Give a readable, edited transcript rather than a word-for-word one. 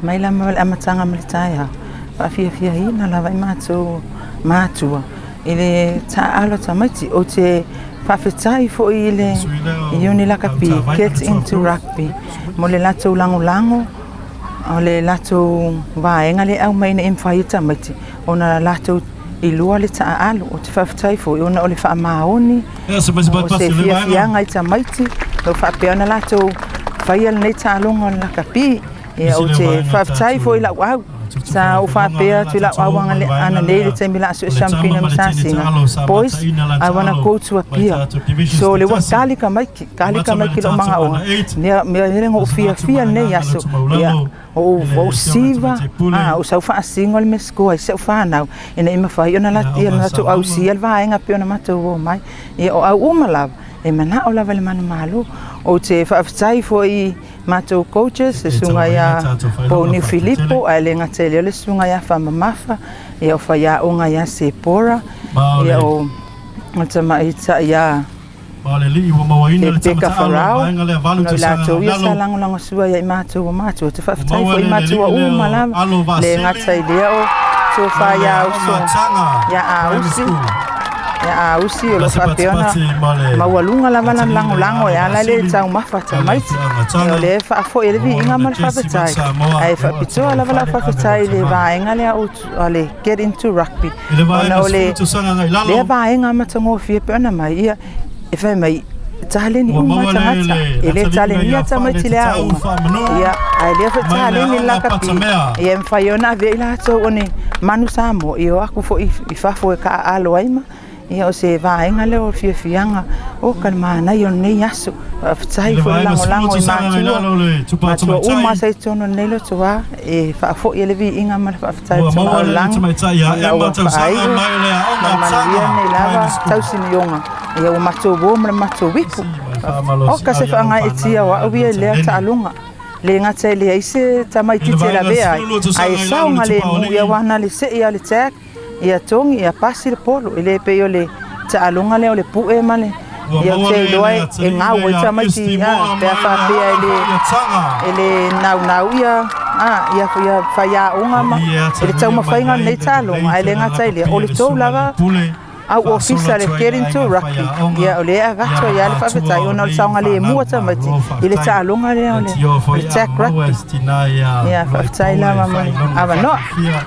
Mai lava le amataga ma le taeao, faafiafiaina lava i matou matua i le taaalo a tamaiti. Ou te faafetai foi i le Iuni Lakapi Get Into Rugby mo le latou lagolago o le latou vaega lea e aumai ina ia mafai e tamaiti ona latou iloa le taaalo. Ou te faafetai foi ona o le faamaoni o se fiafiaga i tamaiti o faapea ona latou faia lenei taaloga o le lakapi. Ia, ou te faafetai foi i lau au. Sa ou faapea atu i lau au ananei le taimi la sue siampina ma sasina. Boys, I wanna go to Apia. So le ua tali ka maiki, tali ka maiki lo mangaoga. Mea mea hele ngo fiafia nei aso. Ia, o o siva, a o sau faasingo le meskoa i seu whanau. Ina i mawhai ona la ia na latou ausia le vaega pei ona matou o mai. Ia o au uma lava, e manao lava le manumalo. Ou te faafetai foi i matou coaches, le susuga ia Pouniu Filipo, ae le gata i lea o le susuga ia Faamamafa, ia o faiaoga ia Sepora, ia o tamaitai ia Rebecca Farao, ona o i latou ia sa lagolagosua ia i matou o matua. Ou te faafetai foi i matua uma lava, le gata i lea o tofa ia Uso, ia Ausi, ia Ausi o lo o faapea ona maualuga lava lana lagolago e ala i le taumafa a tamaiti. Ia o lea e faafoi ai le viiga ma le faafetai, ae faapitoa lava lau faafetai i le vaega lea o le Get Into Rugby, ona o le lea vaega matagofie pei ona mai, ia, e fai mai, taleni uma tagata, e le talenia tamaiti le aoga, ia, ae lea foi taleni le lakapi, ia, e mafai ona ave i latou o ni manu Samoa, ia o atu foi i fafo e taaalo ai ma, ia, o se vaega lea o fiafiaga, o ka le manaia o lenei aso. Faafetai foi le lagolago i matua, matua uma sa i totonu o lenei lotoa, e faafoi ai le viiga ma le faafetai i le Tama o le Lagi, ona ua faaiu ma le manuia lenei lava tausinioga. Ia ua matou o ma le matou ipu. O ka se faagaeetia o au ia i lea taaloga. Le gata e leai se tamaitiiti e lavea ai, ae saogalemu ia aua na le sei lava o le tag, Ia togi, ia pasi le polo, e le pei o le taaloga lea o le pue ma le ia ou te iloa e gau ai tamaiti a pe a faapea e le naunau ia a ia ia faiaoga ma i le taumafaiga o lenei taaloga ae le gata i lea o le tou lava au ofisa le Get Into Rugby ia o lea e avatu ai lava le faafetai ona o le saogalemu o tamaiti i le taaloga lea o le tag rugby. Ia faafetai lava mo le avanoa.